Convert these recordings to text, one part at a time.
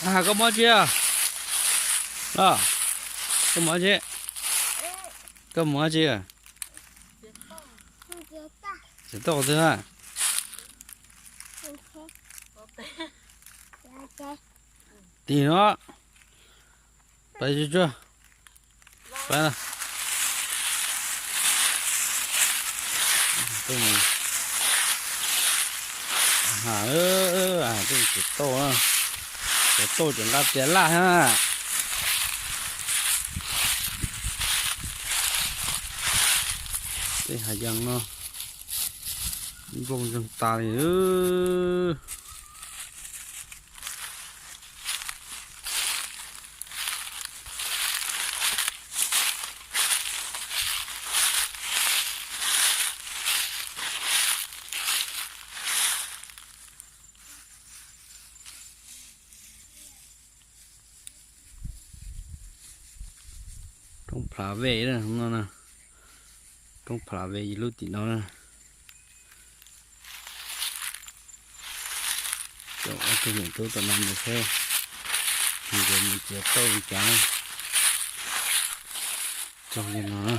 Koj muab tsi os? Koj muab tsi? Koj muab tsi? Txiav tauj twg a? Tim no. Pais tsuag tsuag. Pais. Tuaj mus, ha, tuaj mus txiav tauj, txiav tauj tseem nqa plias laj thiab na. Tej hav yees no nplooj ntseeg tas li. Roob Phlav Vej no, roob Phlav Vej lub tim no na. Coj ob tug niam tub tom no mus seb nkawd mus txiav tauj li cas. Txog li no na.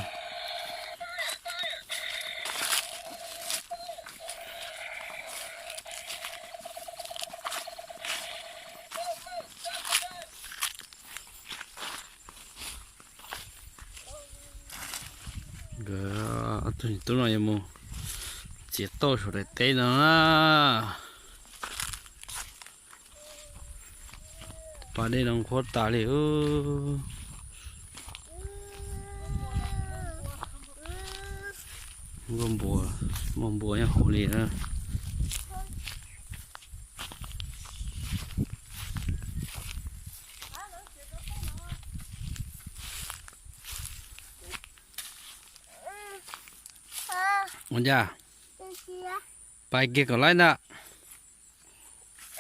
Nkawd ob tug niam tub no yuav mus txiav tauj saum daim teb no na. Pas dej no qhuav tas li. Muaj npua, muaj npua nyob hauv li na. Ua cas? Pais kiag kom laib ntag.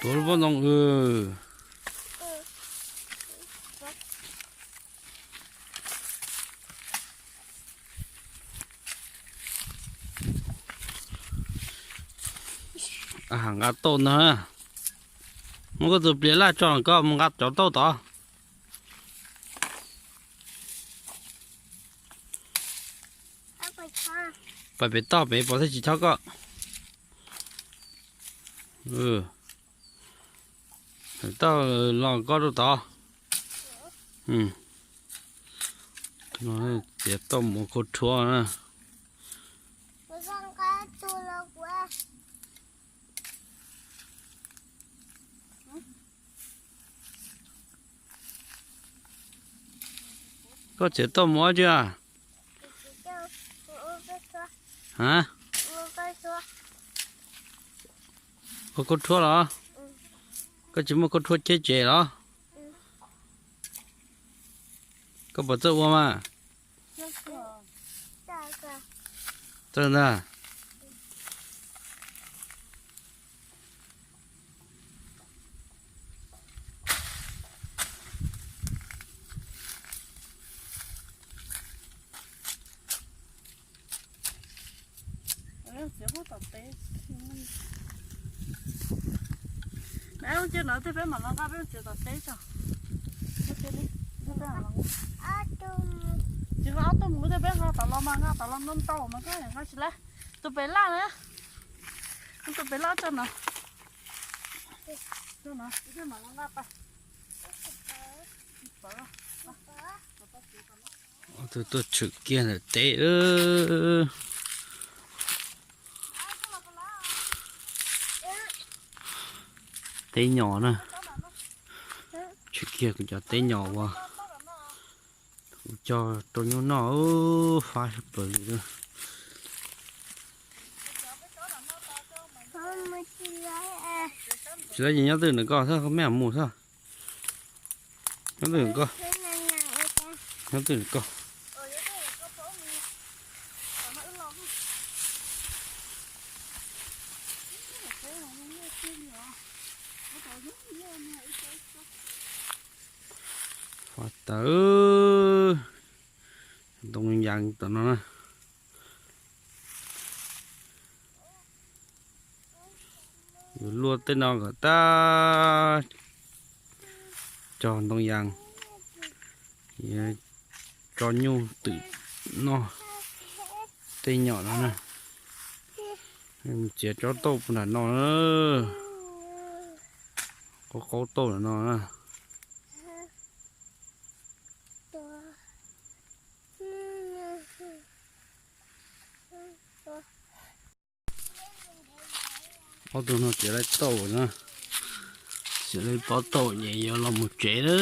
Tuav lub pob ntoo. Nqa tauj ntag. Muab koj tus plias laj tso, koj mus nqa cov tauj tod. Pais pem toj pem pov thiaj tsis chob koj. Toj los koj rau tod. Txiav tauj mus khau rhuav na. Koj txiav tauj mus ua dab tsi a? A, ua khau rhuav los? Koj tsis muaj khau rhuav cheb tsev los? Koj puas txawj ua mas? Txawj ntag. Cia no tej peb mam los nqa peb txiav tom teb tso. Tsis nqa ob tug mus tej peb nqa tom los mas, nqa tom los ntau ntau mas koj nqa tsis laib. Tus pem laj na, tus pem laj tso no. Ob tug tuaj tshwm kiag ntawm teb. Teb nyom na, tshwm kiag kuv cov teb nyom uas kuv cog rau nyuj noj, fab tshaj plaws li. Tsis tau ces nyob twj ywm ntawm koj xwb, koj mej mus xwb. Nyob twj ywm koj, nyob twj ywm koj. Fab tawv, ntoo yees tom no na. Yuav luaj tej no kom tag, cog ntoo yas, tso nyuj twm noj tej nyom no na. Mus txiav tsob tauj puag nram no na, qaub qaub tauj nram no na. Ob tug no txiav laib tauj na, txiav laib pob tauj ces yuav los mus tsev lawm.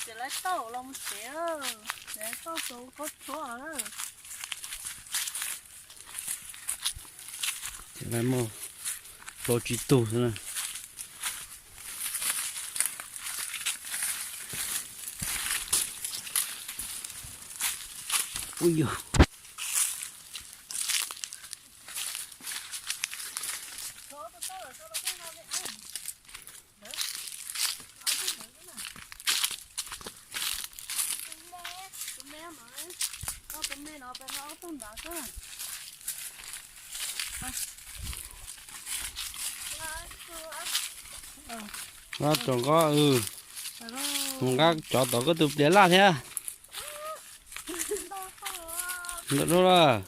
Txiav laib tauj los mus tsev, txiav laib tauj rau koj thuab. Txiav laib muaj plaub tsib tug xwb na. Ui yog. Nqa rau nqa, nqa cov tom koj tus plias laj thiab. Ntawm lub lawm.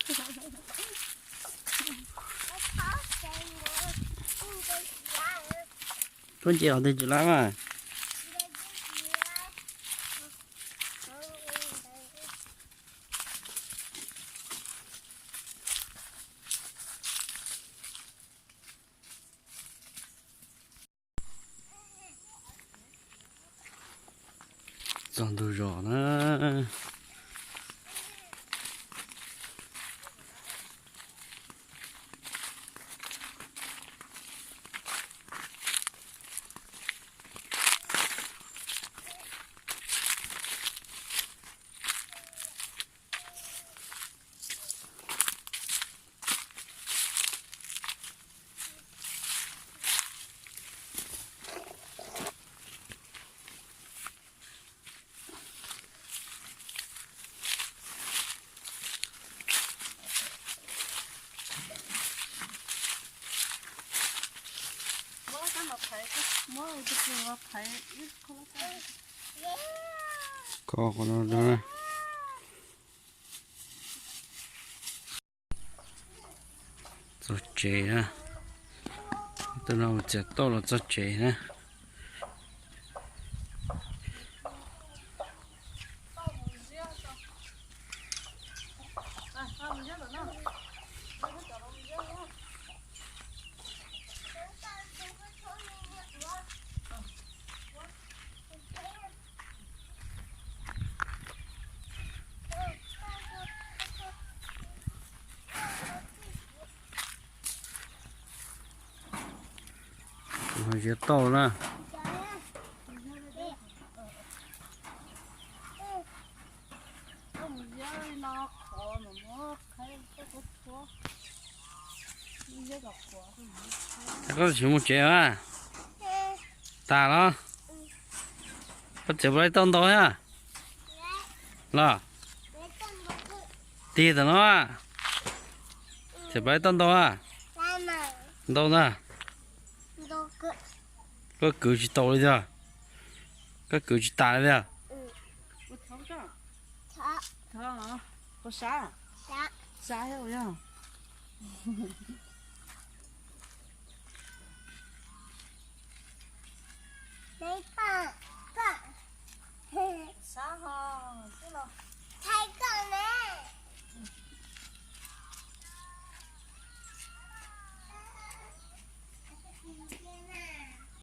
Tuaj nce qhov twg tsis lab mas. Txog ntug zos na. Txog tsev na. Tus no mus txiav tauj los txog tsev na. Tus no ziab tauj na. Koj tsis mus tsev a? Tas los? Koj txiav puas laib tauj ntau thiab los? Tig tam no, txiav puas laib tauj ntau a? Ntau ntag. Koj kwv tsis tau li tiag, koj kwv tsis tas li tiag.